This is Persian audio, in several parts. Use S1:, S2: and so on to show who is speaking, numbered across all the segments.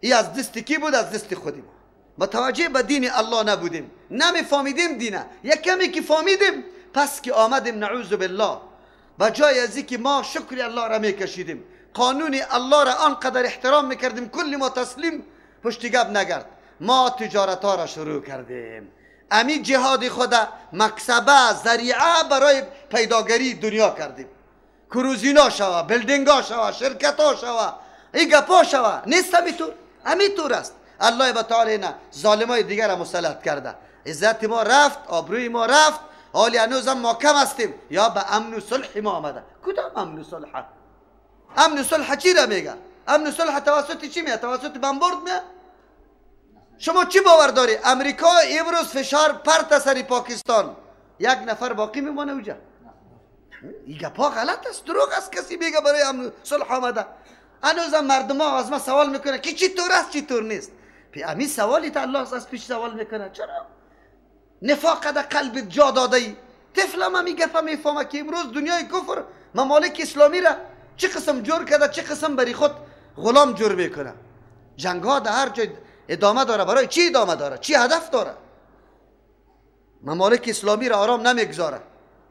S1: ای از دست کی بود؟ از دست خودی ما. متوجه به دین الله نبودیم، نمیفهمیدیم دینه. یک کمی که فهمیدیم پس که آمدیم نعوذ بالله، به جای از که ما شکر الله را میکشیدیم، قانون الله را آنقدر احترام میکردیم، کل ما تسلیم پشت گپ نگرد، ما تجارت ها را شروع کردیم. امی جهاد خود مکسبه ذریعه برای پیداگری دنیا کردیم. کروزینا شوه، building ها شوه، شرکت ها شوه، ای گپا شوه. نیست همیطور، همیطور است. الله به تعالی نه ظالمای دیگر را مسلط کرده. عزت ما رفت، آبروی ما رفت، حالی هنوزم ما کم هستیم. یا به امن و صلح ما آمده. کدام امن و صلح؟ امن و صلح چی را میگه؟ امن و صلح توسط چی میه؟ توسط بمبارد میه؟ شما چی باور داری؟ امریکا امروز فشار پرت سر پاکستان، یک نفر باقی میمانه اوجا. این گپا غلط است، دروغ است. کسی میگه برای امن صلح آمده. هنوزم مردم ها از ما سوال میکنه که چی طور است چی طور نیست. امی سوالی تا الله از پیش سوال میکنه. چرا نفاق در قلب جا داده ای؟ طفل هم امی گپا میفهمه که امروز دنیای کفر ممالک اسلامی را چه قسم جور کرده، چه قسم بری خود غلام جور میکنه. جنگ ها در هر جای ادامه داره. برای چی ادامه داره؟ چی هدف داره؟ ممالک اسلامی را آرام نمیگذاره.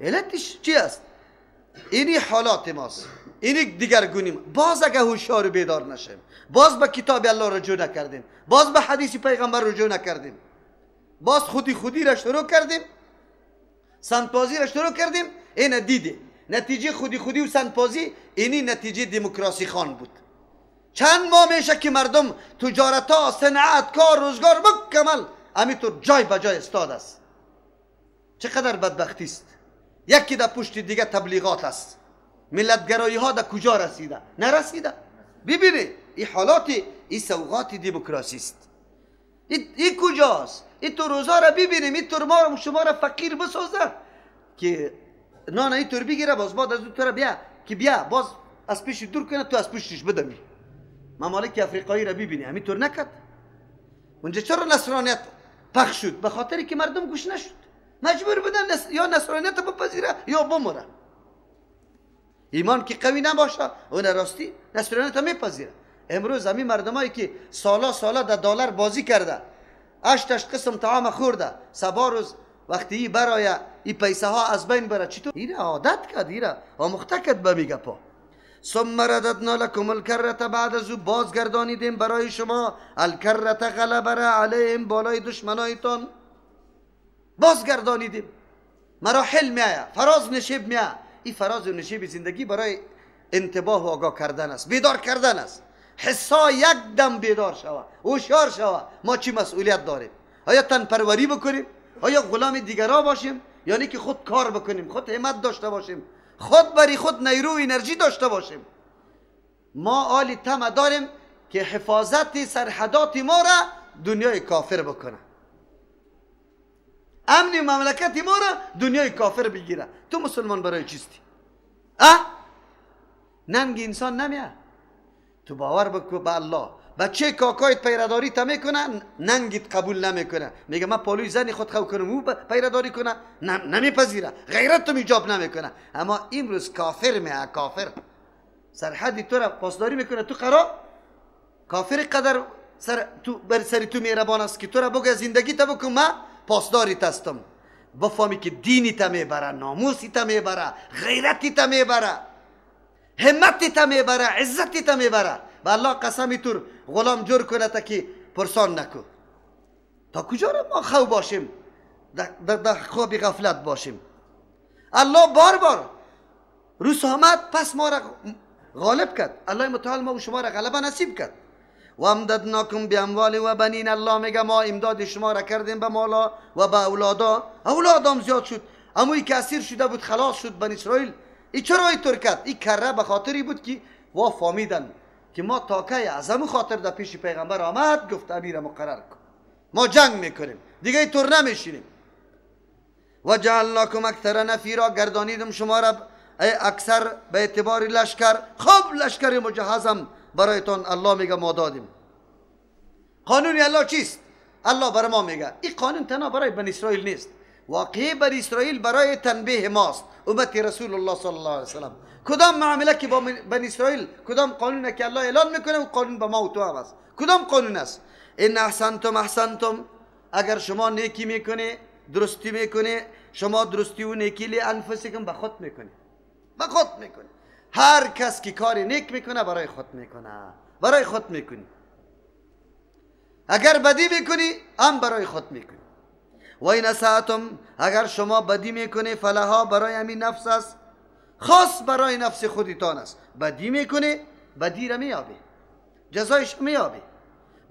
S1: علتش چی است؟ اینی حالات ماست، اینی دیگرگونیم. باز اگه هوشیار بیدار نشیم، باز به کتاب الله رجوع نکردیم، باز به حدیث پیغمبر رجوع نکردیم، باز خودی خودی را شروع کردیم، سنت‌بازی را شروع کردیم، این دیده نتیجه خودی خودی و سنت‌بازی، اینی نتیجه دموکراسی خان بود. چند ماه میشه که مردم تجارت ها، صنعت، کار، روزگار مکمل همینطور جای به جای استاد است. چقدر بدبختی است. یکی در پشت دیگه تبلیغات است. ملتگرایی ها در کجا رسیده؟ نرسیده. ببینید این حالات، این سوغات دموکراسی است. این کجاست؟ این تو روزا را ببینیم، این طور ما شما را فقیر بسازه که نه این طور بگیره، باز بعد از اون تو را بیا که بیا باز از پیش دور کنه، تو از پشتش بدمی. ممالک افریقایی را ببینی همینطور نکرد. اونجا چرا نصرانیت پخش شد؟ به خاطر که مردم گوش نشد، مجبور بودن یا نصرانیت بپذیره یا بمره. ایمان که قوی نباشه اون راستی نصرانیت میپذیره. امروز همین مردمایی که سالا سالا در دلار بازی کرده، 8 قسم طعام خورده، سبا روز وقتی برای این پیسه ها از بین بره، چطور این عادت کرد، این آموخته کرد به میگه پا. ثم رددنا لكم الکرة بعد از او بازگردانیدیم برای شما الکرة غلبه را علیهم بالای دشمنایتان بازگردانیدیم. مراحل میایه، فراز نشیب میایه. این فراز و نشیب زندگی برای انتباه و آگاه کردن است، بیدار کردن است. حسا یک دم بیدار شوه، هوشیار شوه. ما چی مسئولیت داریم؟ آیا تن پروری بکنیم؟ آیا غلام دیگرا باشیم؟ یعنی که خود کار بکنیم، خود همت داشته باشیم، خود بری خود نیرو و انرژی داشته باشیم. ما آلی طمع داریم که حفاظت سرحدات ما را دنیای کافر بکنه، امن مملکت ما را دنیای کافر بگیره. تو مسلمان برای چیستی؟ اه؟ ننگ انسان نمیه. تو باور بکن به الله. بچه کاکایت پیرداری تا میکنه، ننگیت قبول نمیکنه، میگه من پالوی زن خود خو کنم او پیرداری کنه، نمیپذیره، غیرت تو ایجاب نمیکنه. اما امروز کافر میه، کافر سرحدی تو را پاسداری میکنه، تو قرار کافر قدر سر تو بر سر تو مهربان است که تو را بگه زندگی تا بکن، من پاسداری هستم. بفهمی که دینی تا میبره، ناموسی تا میبره، غیرتی تا میبره، همتی تا میبره، عزتی تا میبره. به الله قسمی تور غلام جور کنه تا که پرسان نکو. تا کجا را ما خو باشیم، در خواب غفلت باشیم؟ الله بار بار روس آمد پس ما را غالب کرد. الله متعال ما و شما را غلبه نصیب کرد. و امددناکم باموال و بنین. الله میگه ما امداد شما را کردیم به مالا و به اولادا. اولادام زیاد شد. اموی که اسیر شده بود خلاص شد بنی اسرائیل. ای چرا اینطور کرد؟ این کره به خاطری بود که وا فهمیدن که ما تاکه از همون خاطر در پیش پیغمبر آمد گفت امیر مقرر کن، ما جنگ میکنیم دیگه اینطور نمیشینیم. و جعلناکم اکثر نفیرا، گردانیدم شما را اکثر به اعتبار لشکر. خب لشکر مجهزم برایتان الله میگه ما دادیم. قانون الله چیست؟ الله برای ما میگه این قانون تنها برای بنی اسرائیل نیست، واقعه بنی اسرائیل برای تنبیه ماست، امت رسول الله صلی الله علیه وسلم. کدام معامله که با بنی اسرائیل، کدام قانون که الله اعلان میکنه و قانون با ما و تو هم است. کدام قانون است؟ ان احسنتم احسنتم، اگر شما نیکی میکنه، درستی میکنه، شما درستی و نیکی لانفسکم، به خود میکنه، به خود میکنه. هر کس که کار نیک میکنه برای خود میکنه، برای خود میکنی. اگر بدی میکنی هم برای خود میکنی. و این اساتم، اگر شما بدی میکنی فلها، برای همین نفس است، خاص برای نفس خودتان است. بدی میکنی بدی را میابی، جزایش میابی.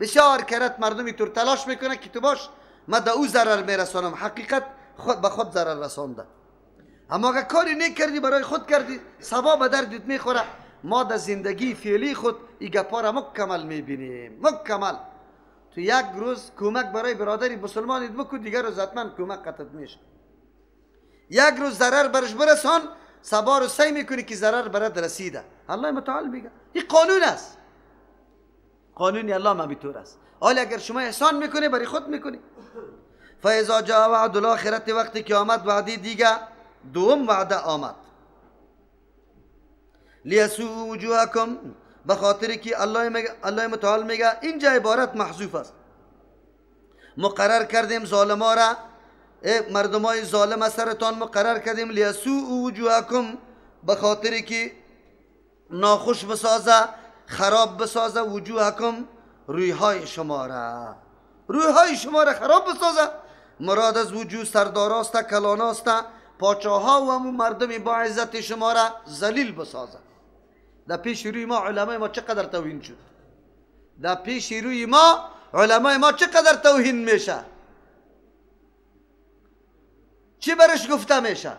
S1: بسیار کرت مردمی تور تلاش میکنه که تو باش ما در او ضرر میرسانم، حقیقت خود به خود ضرر رسانده. اما اگر کاری نیک کردی برای خود کردی، سبا به دردت میخوره. ما در زندگی فعلی خود این گپا را مکمل میبینیم، مکمل. تو یک روز کمک برای برادری مسلمانت بکن، دیگر روز حتما کمک قطعت میشه. یک روز ضرر برش برسان، سبا رو سعی میکنی که ضرر برات رسیده. الله متعال میگه این قانون است، قانون الله ما است. حالا اگر شما احسان میکنی برای خود میکنی. فاذا جاء وعد الاخرة، وقتی که آمد وعده دیگه، دوم وعده آمد، لیسوء وجوهکم، به خاطر که الله متعال میگه اینجا عبارت محذوف است. مقرر کردیم ظالما را، مردمای ظالم سرتان مقرر کردیم، لیسوء وجوهکم، به خاطر که ناخوش بسازه، خراب بسازه، وجوهکم، رویهای شما را، رویهای شما را خراب بسازه. مراد از وجوه سرداراست، کلاناست، پاچاها و همون مردم با عزت شما را ذلیل بسازه. در پیش روی ما علمای ما چقدر توهین شد، در پیش روی ما علمای ما چقدر توهین میشه، چی برش گفته میشه.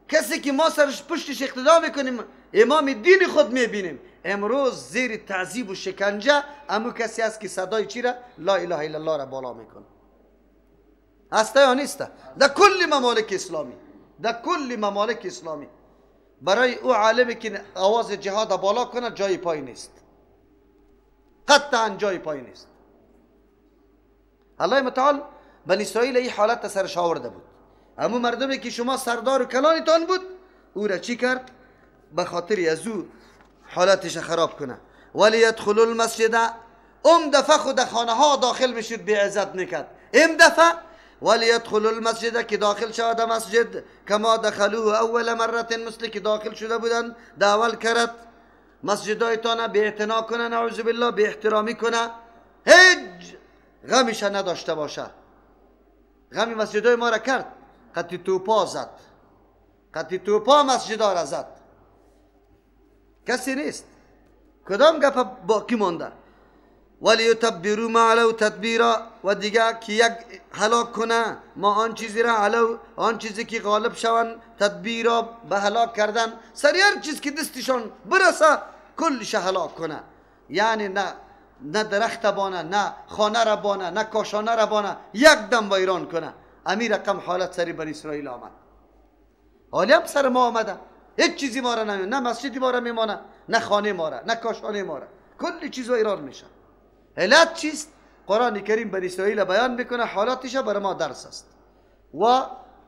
S1: کسی که ما سرش پشتش اقتدا میکنیم، امام دین خود میبینیم، امروز زیر تعذیب و شکنجه امو کسی است که صدای چی را؟ لا اله الا الله را بالا میکنه. هسته یا نیسته؟ در کل ممالک اسلامی، در کل ممالک اسلامی برای او عالمی که آواز جهاد بالا کنه جای پای نیست، قطعا جای پای نیست. الله متعال بنی اسرائیل این حالت سرش آورده بود. امو مردمی که شما سردار و کلانتان بود، او را چی کرد؟ به خاطر از او حالتش خراب کنه. ولی یدخلوا المسجد، ام دفعه خود خانه ها داخل میشد بی عزت میکرد. ام دفعه ولی یدخلوا المسجد، که داخل شود مسجد، کما دخلوه اول مره، مثل که داخل شده بودن در اول کرد. مسجدایتان بی اعتنا کنه، نعوذ بالله، بی احترامی کنه، هیچ غمیش نداشته باشه. غمی مسجدای ما را کرد، قطی توپا زد، قطی توپا مسجدا را زد. کسی نیست، کدام گپ باقی مانده؟ ولی یتبروا ما علوا تدبیرا، و دیگه که یک هلاک کنه ما آن چیزی را، علو آن چیزی که غالب شوند، تدبیرا به هلاک کردن، سری هر چیز که دستشان برسه کلش هلاک کنه. یعنی نه درخت بانه، نه خانه را بانه، نه کاشانه را بانه، یک دم ویران کنه. امی رقم حالت سری بر اسرائیل آمد. حالی هم سر ما آمده، هیچ چیزی ما را نمیمانه، نه مسجدی ما را میمانه، نه خانه ما را، نه کاشانه ما را، کل چیز ویران میشه. علت چیست؟ قرآن کریم بر اسرائیل بیان میکنه، حالاتش بر ما درس است. و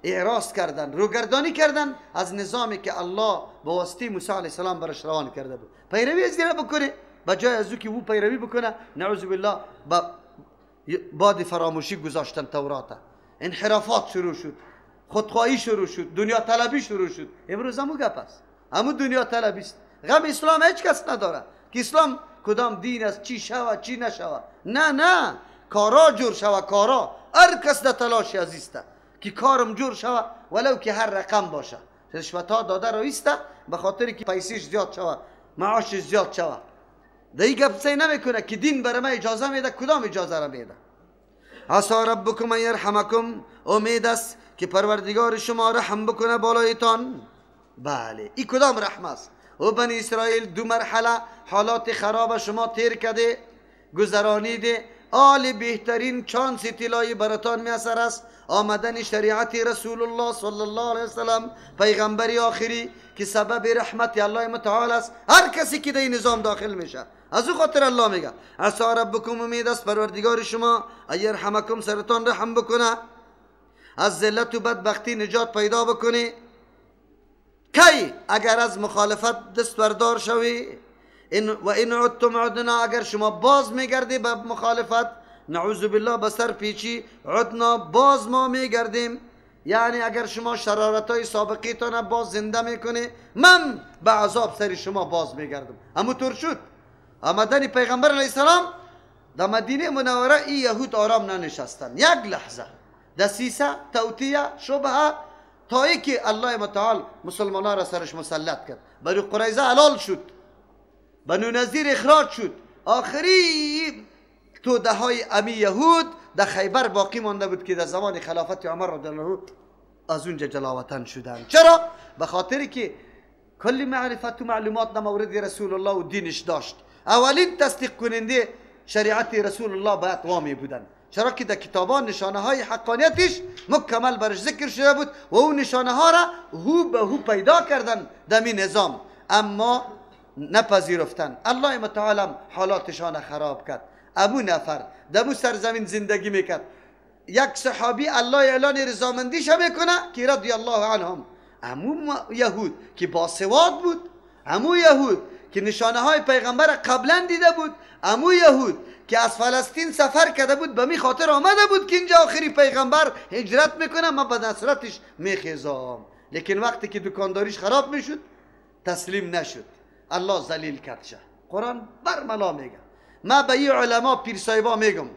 S1: اعراض کردن، روگردانی کردن از نظامی که الله به واسطه موسی علیه السلام برش روان کرده بود. پیروی از دیره بکنه، به جای از او که او پیروی بکنه، نعوذ بالله با باد فراموشی گذاشتن تورات. انحرافات شروع شد، خودخواهی شروع شد، دنیا طلبی شروع شد. امروز همو گپ است، همو دنیا طلبی است. غم اسلام هیچ کس نداره که اسلام کدام دین است، چی شوه چی نشوه. نه نه، کارا جور شوه، کارا هر کس در تلاش ازیسته که کارم جور شوه، ولو که هر رقم باشه. رشوت ها داده رویسته به خاطر که پیسیش زیاد شوه، معاشش زیاد شوه. در این گپ سعی نمیکنه که دین برای من اجازه میده، کدام اجازه را میده. عسی ربکم ان یرحمکم، امید است که پروردگار شما رحم بکنه بالایتان. بله، این کدام رحم است؟ او بنی اسرائیل دو مرحله حالات خراب شما تیر کرده، گذرانیده، آل بهترین چانس طلایی براتان میسر است، آمدن شریعت رسول الله صلی الله علیه وسلم، پیغمبری آخری که سبب رحمت الله متعال است. هر کسی که در این نظام داخل میشه، از او خاطر الله میگه عسی ربکم، امید است پروردگار شما ایرحمکم، سرتان رحم بکنه، از ذلت و بدبختی نجات پیدا بکنی. کی؟ اگر از مخالفت دست بردار شوی. و این عدتم عدنا، اگر شما باز میگردی به مخالفت، نعوذ بالله به سر پیچی، عدنا باز ما میگردیم. یعنی اگر شما شرارت های سابقیتان باز زنده میکنی، من به عذاب سر شما باز میگردم. همون طور شد. آمدن پیغمبر علیه السلام در مدینه منوره ای یهود آرام ننشستن یک لحظه، دسیسه، توطیه، شبهه، تا ای که الله متعال مسلمان را سرش مسلط کرد. بنو قریظه حلال شد، بنو نظیر اخراج شد. آخری توده های امی یهود در خیبر باقی مانده بود که در زمان خلافت عمر رضی الله عنه از اونجا جلاوطن شدند. چرا؟ به خاطر که کل معرفت و معلومات در مورد رسول الله و دینش داشت. اولین تصدیق کننده شریعت رسول الله باید وامی بودن، چرا که در کتابان نشانه های حقانیتش مکمل برش ذکر شده بود و اون نشانه ها را هو به هو پیدا کردن در می نظام، اما نپذیرفتن. الله متعال حالاتشان خراب کرد. امو نفر دمو سرزمین زندگی میکرد، یک صحابی الله اعلان رضامندیش میکنه که رضی الله عنهم. امو یهود که باسواد بود، امو یهود که نشانه های پیغمبر قبلا دیده بود، امو یهود که از فلسطین سفر کرده بود، به می خاطر آمده بود که اینجا آخری پیغمبر هجرت میکنه، من به نصرتش میخیزم. لیکن وقتی که دکانداریش خراب میشد تسلیم نشد، الله ذلیل کرد شه. قرآن برملا میگه. ما به این علما پیر صاحبا میگم،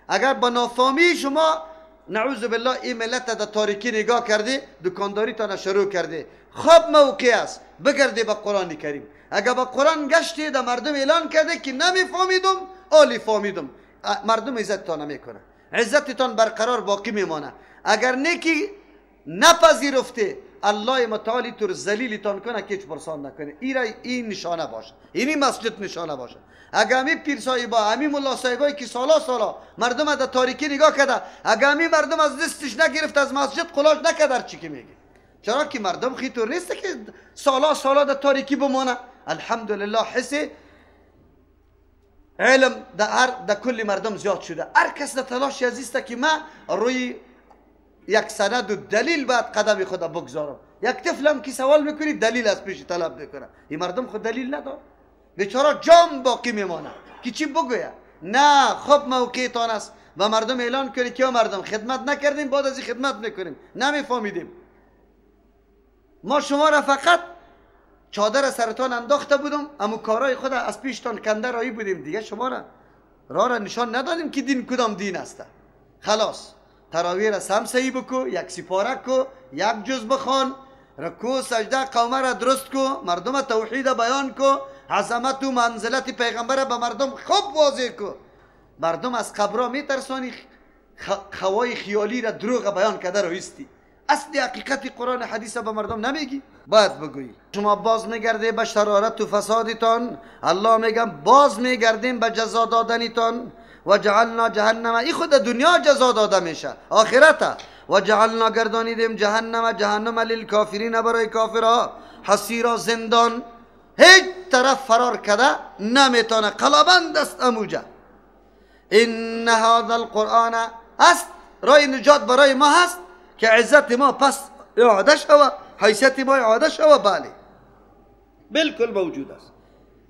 S1: اگر با نافهمی شما نعوذ بالله این ملت در تاریکی نگاه کرده، دکانداری تا شروع کرده، خوب موقع است بگرده به قرآن کریم. اگر با قرآن گشتی در مردم اعلان کرده که نمیفهمیدم، آلی فهمیدم، مردم عزتتان نمیکنه، عزتتان برقرار باقی میمانه. اگر نیکی نپذیرفته، الله متعالی تو ذلیلتان کنه که هیچ پرسان نکنه. این نشانه باشه، اینی مسجد نشانه باشه. اگر امی پیر صاحبا، امی ملا صاحبایی که سالا سالا مردم در تاریکی نگاه کرده، اگر امی مردم از دستش نگرفت، از مسجد قلاش نکرد، چی که میگه؟ چرا که مردم خیطور نیست که سالا سالا در تاریکی بمانه. الحمدلله حس علم در کل مردم زیاد شده. هر کس در تلاش عزیزته که ما روی یک سند و دلیل باید قدم خود بگذارم. یک طفلم که سوال میکنی دلیل از پیش طلب میکنه، این مردم خود دلیل نداره، بیچاره جام باقی میمانه که چی بگویه. نه، خب موقعتان است و مردم اعلان کنی که مردم خدمت نکردیم، بعد از این خدمت میکنیم، نمیفهمیدیم، ما شما را فقط چادر سرتان انداخته بودم، اما کارای خود از پیشتان کنده رایی بودیم دیگه، شما را راه را نشان ندادیم که دین کدام دین است. خلاص تراویح را سم صحیح بکو، یک سپاره کو، یک جز بخوان، رکوع سجده قومه را درست کو، مردم توحید بیان کو، عظمت و منزلت پیغمبر به مردم خوب واضح کو. مردم از قبرا میترسانی، خوای خیالی را دروغ بیان کرده رویستی، اصل حقیقت قرآن حدیث به مردم نمیگی، باید بگویی. شما باز میگرده به شرارت و فسادتان، الله میگم باز میگردیم به جزا دادنتان. و جعلنا جهنم، ای خود دنیا جزا داده میشه، آخرت. و جعلنا گردانیدیم جهنم، جهنم للکافرین برای کافرها، حصیرا زندان، هیچ طرف فرار کرده نمیتونه، قلابند است اموجه. ان هذا القرآن است رای نجات برای ما هست که عزت ما پس اعاده شوه، حیثیت ما اعاده شوه. بله بالکل موجود است.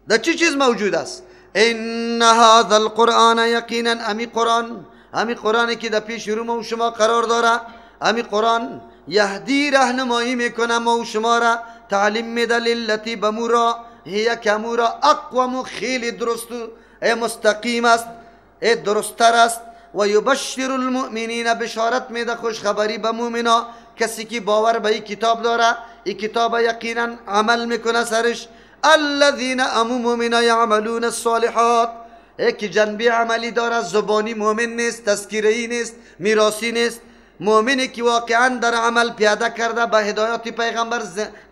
S1: در چی چیز موجود است؟ ان هذا القرآن یقینا امی قرآن، امی قرآنی که در پیش رو ما و شما قرار داره، امی قرآن یهدی رهنمایی میکنه ما و شما را، تعلیم میده للتی بمورا هی کمورا اقوم، خیلی درست و مستقیم است، درستتر است. و یبشر المؤمنین، بشارت میده خوشخبری به مؤمنا، کسی که باور به این کتاب داره، این کتاب یقینا عمل میکنه سرش. الذین امو مؤمنا یعملون الصالحات، یک جنبی عملی داره، زبانی مؤمن نیست، تذکیری نیست، میراثی نیست، مؤمنی که واقعا در عمل پیاده کرده، به هدایت پیغمبر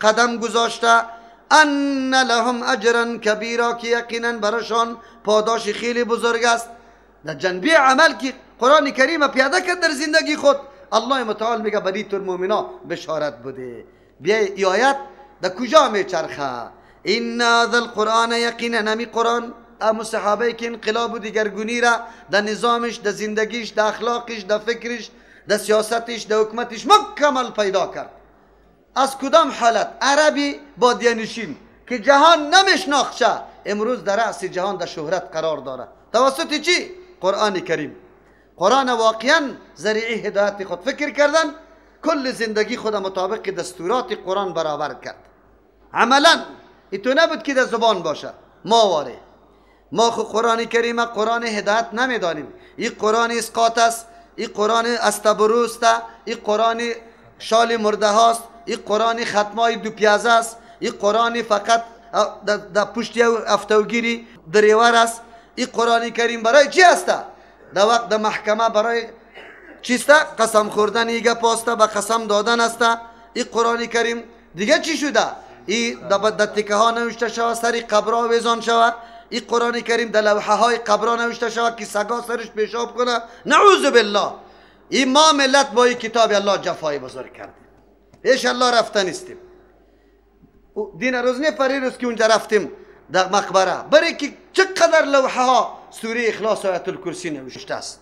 S1: قدم گذاشته. ان لهم اجرا کبیرا، که یقینا براشان پاداش خیلی بزرگ است. در جنبی عمل که قرآن کریم پیاده کرد در زندگی خود، الله متعال میگه بری تو مؤمنا بشارت بده. بیا ای آیت در کجا میچرخه؟ ان هذا القرآن یقینا امی قرآن، امو صحابه که انقلاب و دیگرگونی را در نظامش، در زندگیش، در اخلاقش، در فکرش، در سیاستش، در حکومتش مکمل پیدا کرد. از کدام حالت؟ عربی بادیه نشین که جهان نمیشناخته، امروز در رأس جهان در شهرت قرار داره. توسط چی؟ قرآن کریم. قرآن واقعا ذریعه هدایت خود فکر کردن، کل زندگی خود مطابق دستورات قرآن برابر کرد. عملا ایتو نبود که در زبان باشه. ما واره ما خو قرآن کریم قرآن هدایت نمیدانیم. این قرآن اسقاط است، این قرآن استبروست، این قرآن شال مرده هاست، این قرآن ختمای دو پیازه است، این قرآن فقط در پشت افتوگیری دریور است. این قرآن کریم برای چی است؟ در وقت در محکمه برای چیست؟ قسم خوردن ایگه پاسته، به قسم دادن است. این قرآن کریم دیگه چی شده؟ این در تکه ها نوشته شوه، سر قبرها آویزان شوه. این قرآن کریم در لوحه های قبرها نوشته شوه که سگا سرش پیشاب کنه. نعوذ بالله. این ما ملت با این کتاب الله جفای بزرگ کردیم، پیش الله رفته نیستیم. دین روز نه پری روز که اونجا رفتیم در مقبره، برای که چقدر لوحه ها سوره اخلاص و آیت الکرسی نوشته است.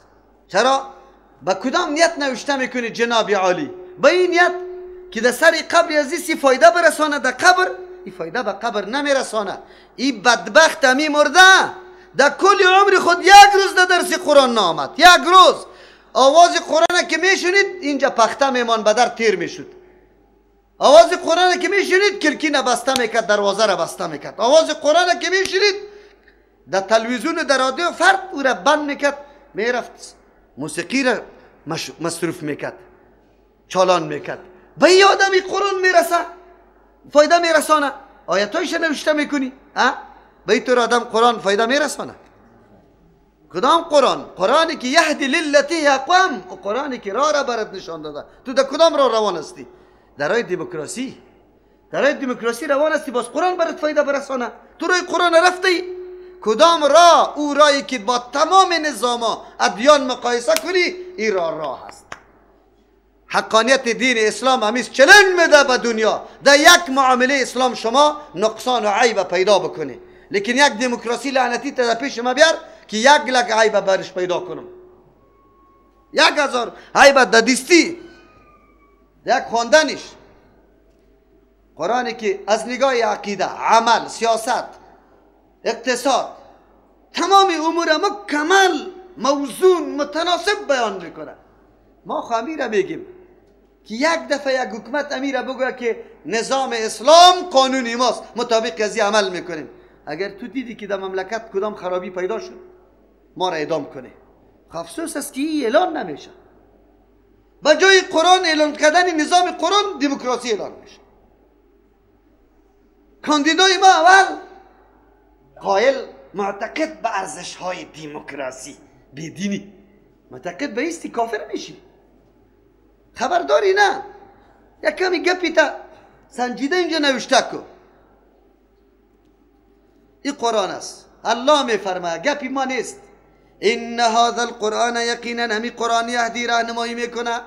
S1: چرا؟ با کدام نیت نوشته میکنی جناب عالی؟ با این نیت که در سر قبر از فایده برسانه در قبر. این فایده به قبر نمیرسانه. این بدبخت همی مرده در کل عمر خود یک روز در درس قرآن نامد. یک روز آواز قرآن که میشونید اینجا پخته میمان به در تیر میشد. آواز قرآن که میشونید کلکین بسته میکرد، دروازه را بسته میکرد. آواز قرآن که میشونید در تلویزیون و در رادیو فرد او را بند میکرد، میرفت موسیقی را مصروف میکرد، چالان میکرد. به این آدمی قرآن میرسه، فایده میرسانه. آیتایش نوشته میکنی، به این طور آدم قرآن فایده میرسانه. کدام قرآن؟ قرآنی که یهدی للتی اقوم، و قرآنی که راه را برات نشان داده. تو در کدام راه روان هستی؟ در راه دموکراسی. در راه دموکراسی روان هستی، باز قرآن برات فایده برسانه. تو راه قرآن رفتی؟ کدام راه؟ او راهی که با تمام نظام ادیان مقایسه کنی، این راه راه است. حقانیت دین اسلام همیز چلنج میده به دنیا. در یک معامله اسلام شما نقصان و عیب پیدا بکنی، لیکن یک دموکراسی لعنتی تا پیش ما بیار که یک لک عیب برش پیدا کنم، 1000 عیب در دستی یک خواندنش. قرآنی که از نگاه عقیده، عمل، سیاست، اقتصاد، تمام امور مکمل، موزون، متناسب بیان میکنه. ما خو امیر میگیم که یک دفعه یک حکومت امیر بگوید که نظام اسلام قانونی ماست، مطابق از عمل میکنیم. اگر تو دیدی که در مملکت کدام خرابی پیدا شد، ما را اعدام کنه. افسوس است که این اعلان نمیشه. به جای قرآن اعلان کردن نظام قرآن، دموکراسی اعلان میشه. کاندیدای ما اول قائل معتقد به ارزش های دموکراسی، بیدینی، معتقد به ایستی کافر میشی. خبرداری نه، یک کمی گپی تا سنجیده اینجا نوشته کو. این قرآن است. الله میفرماید، گپی ما نیست. ان هذا القرآن یقینا همی قرآن یهدی راهنمایی میکنه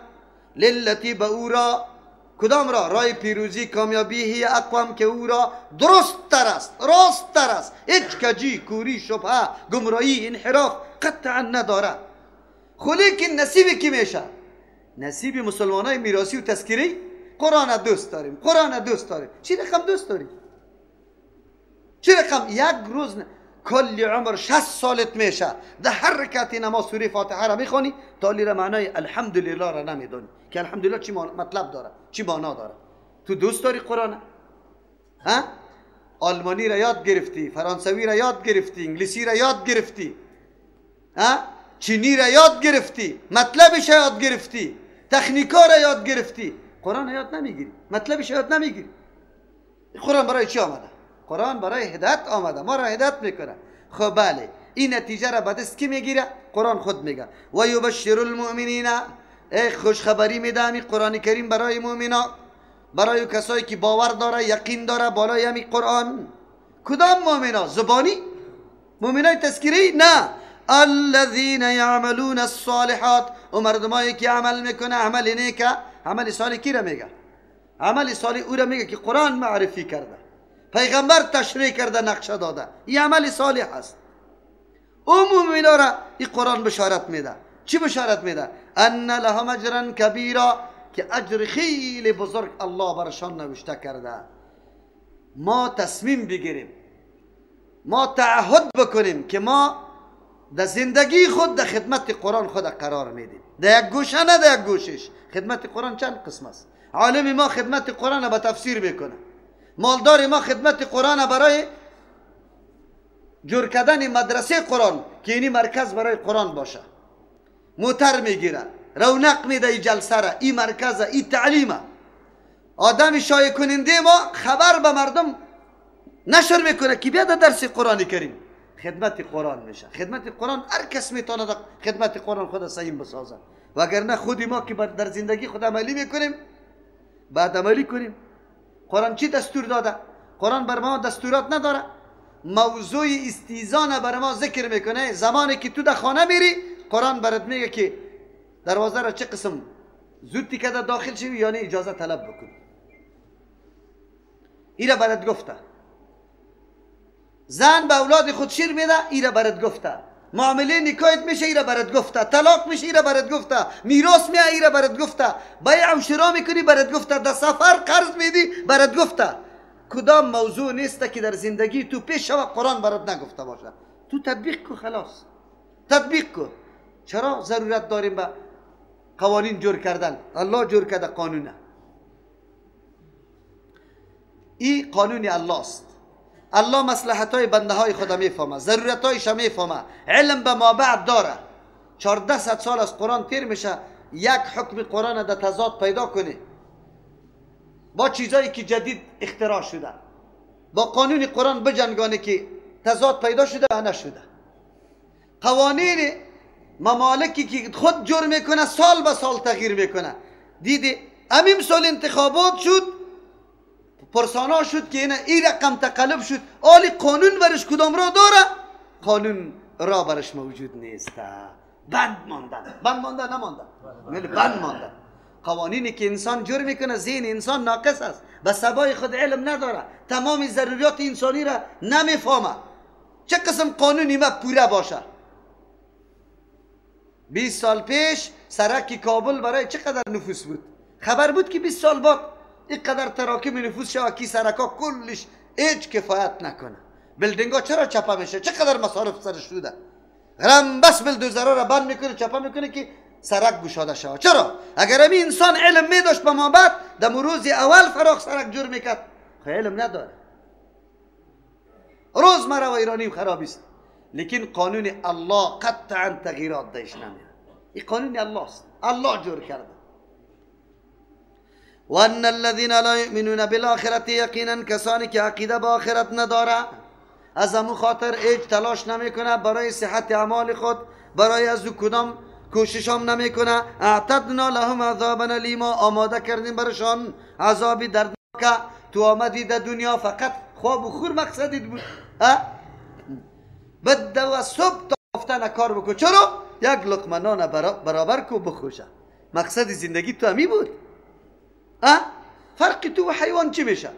S1: للتی به او را، کدام را؟ رای پیروزی، کامیابی، هی اقوام، که او را درست تر است، راست تر است، هیچ کجی، کوری، شبهه، گمراهی، انحراف قطعا نداره. خو لیکن نصیب کی میشه؟ نصیب مسلمان های میراثی و تذکری. قرآن دوست داریم، قرآن دوست داریم. چی رقم دوست داریم؟ چی رقم؟ یک روز نه. کل عمر 60 سالت میشه در هر رکعت نماز سوره فاتحه را میخوانی، تا را معنای الحمدلله را نمیدانی که الحمدلله چی مطلب داره، چی معنا داره. تو دوست داری قرآن؟ ها؟ آلمانی را یاد گرفتی، فرانسوی را یاد گرفتی، انگلیسی را یاد گرفتی، ها؟ چینی را یاد گرفتی، مطلبش را یاد گرفتی، تکنیکا را یاد گرفتی، قرآن یاد نمیگیری، مطلبش یاد نمیگیری. قرآن برای چی آمده؟ قرآن برای هدایت آمده، ما را هدایت میکنه. خب بله، این نتیجه را به دست کی میگیره؟ قرآن خود میگه و یبشر المؤمنین، ای خوشخبری میده همی قرآن کریم برای مؤمنا، برای کسایی که باور داره، یقین داره بالای همی قرآن. کدام مؤمنا؟ زبانی؟ مؤمنای تذکری؟ نه، الذين يعملون الصالحات، و مردمایی که عمل میکنه عمل نیکه. عمل صالح کی را میگه؟ عمل صالح او را میگه که قرآن معرفی کرده، پیغمبر تشریح کرده، نقشه داده. این عمل صالح است. او مؤمنا را این قرآن بشارت میده. چی بشارت میده؟ ان لهم اجرا کبیرا، که اجر خیلی بزرگ الله برشان نوشته کرده. ما تصمیم بگیریم، ما تعهد بکنیم که ما در زندگی خود در خدمت قرآن خود قرار میدیم، در یک گوشه نه در یک گوشش. خدمت قرآن چند قسم است؟ عالم ما خدمت قرآن به تفسیر میکنه، مالدار ما خدمت قرآن برای جور کردن مدرسه قرآن که اینی مرکز برای قرآن باشه، موتر میگیره، رونق میده ای جلسه را، ای مرکز، ای تعلیمه. آدم شایع کننده ما خبر به مردم نشر میکنه که بیاد درس قرآن کریم. خدمت قرآن میشه. خدمت قرآن هر کس میتونه خدمت قرآن خود سهیم بسازه، وگرنه خود ما که در زندگی خود عملی میکنیم بعد عملی کنیم. قرآن چی دستور داده؟ قرآن بر ما دستورات نداره. موضوع استیزان بر ما ذکر میکنه. زمانی که تو در خانه میری قرآن برات میگه که دروازه را چه قسم زودی که داخل شوی، یعنی اجازه طلب بکن. ایره برات گفته. زن به اولاد خود شیر میده، ایره برات گفته. معامله نکایت میشه، ایره برات گفته. طلاق میشه، ایره برات گفته. میراث میه، ایره برات گفته. بیع و شراء میکنی، برات گفته. در سفر قرض میدی، برات گفته. کدام موضوع نیست که در زندگی تو پیش شوه قرآن برات نگفته باشه. تو تطبیق کو، خلاص تطبیق کو. چرا ضرورت داریم به قوانین جور کردن؟ الله جور کرده قانونه. این قانون الله است. الله مصلحت های بنده های خود میفهمه، ضرورت هایش میفهمه، علم به ما بعد داره. 1400 سال از قرآن تیر میشه، یک حکم قرآن در تضاد پیدا کنه با چیزایی که جدید اختراع شده، با قانون قرآن بجنگانه که تضاد پیدا شده و نشده. قوانین ممالکی که خود جور میکنه سال به سال تغییر میکنه. دیدی امیم سال انتخابات شد، پرسانا شد که اینا این رقم تقلب شد. آلی قانون برش کدام را داره؟ قانون را برش موجود نیست. بند ماندن، بند ماندن، نماندن، بند ماندن. قوانینی که انسان جور میکنه ذهن انسان ناقص است، به سبای خود علم نداره، تمام ضروریات انسانی را نمیفهمه. چه قسم قانونی ما پوره باشه؟ 20 سال پیش سرک کابل برای چقدر نفوس بود؟ خبر بود که 20 سال بعد اینقدر تراکم نفوس شوه که سرکا کلش هیچ کفایت نکنه. building ها چرا چپه میشه؟ چقدر مصارف سرش شده؟ غرم بس بلدوزرها را بند میکنه، چپه میکنه که سرک گشاده شوه. چرا؟ اگر همین انسان علم میداشت به ما بعد در روز اول فراخ سرک جور میکرد. خب علم نداره. روزمره و ایرانی خرابی است. لیکن قانون الله قطعا تغییرات دهش نمیده. این قانون الله است، الله جور کرده. وان الذين لا يؤمنون بالآخرة یقینا کسانی که عقیده به آخرت نداره، از همون خاطر هیچ تلاش نمیکنه برای صحت اعمال خود، برای از او کدام کوشش هم نمیکنه. اعتدنا لهم عذابا الیما، آماده کردیم برشان عذابی دردناک. تو آمدی در دنیا فقط خواب و خور مقصدت بود، بده و صبح تا افتن کار بکن. چرا؟ یک لقمه نان برابر کو بخوشه. مقصد زندگی تو همی بود. فرق تو و حیوان چی میشه؟